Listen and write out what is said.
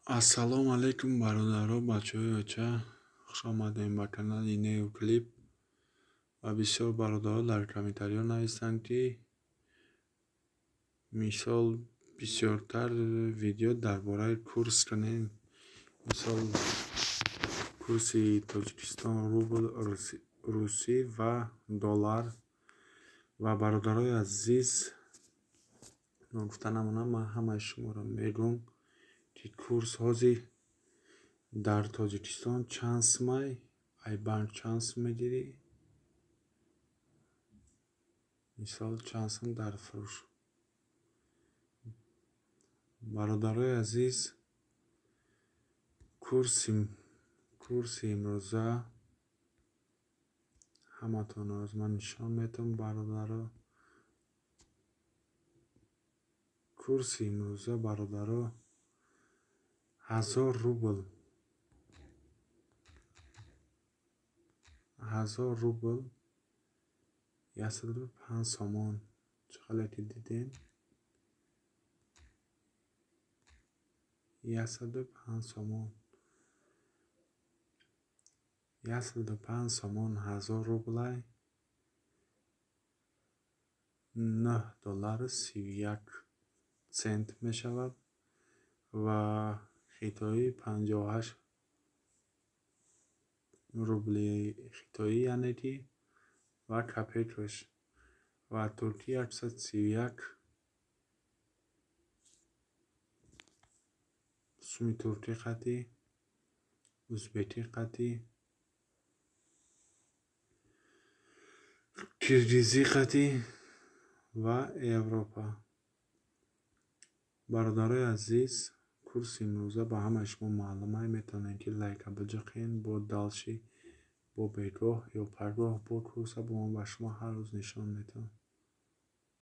Ассалому алайкум, бародаро, бачаҳои оча, хуш омадем ба канали Нео Клип. Ва бисёр бародаро дар комментариҳо навистанд, ки мисол бисёртар видео дар бораи курс кунем, мисол курси Тоҷикистон, рубл, русӣ ва доллар. Ва бародарои азиз, ногуфта намонам, ман ҳамаи шуморо мегӯм, ки курс ҳозир дар Тоҷикистон чанд сумай, ай банк чанд сум мегирӣ, мисол чанд сум дар фурӯш. Бародарои азиз, курси имрӯза ҳаматонро аз ман нишон медиҳам, бародаро. Курси имрӯза, бародаро, 1000 рубл, 1000 рубл 105 сомон. Чӣ хеле ки дидем, 105 сомон, 105 сомон 1000 рублай, 9 доллару 31 цент мешавад ва хитоӣ 58 рубли хитоӣ, яъне ки ва копейкаш, ва туркӣ 131 суми туркӣ қатӣ, узбекӣ қатӣ, киргизӣ қатӣ ва Европа. Бародарои азиз, курси имрӯза ба ҳамаи шумо маълумай, метавонед, ки лайка биҷиқен, бо дальше, бо бегоҳ ё пагоҳ бо курса бо ман ба шумо ҳар рӯз нишон медиҳам.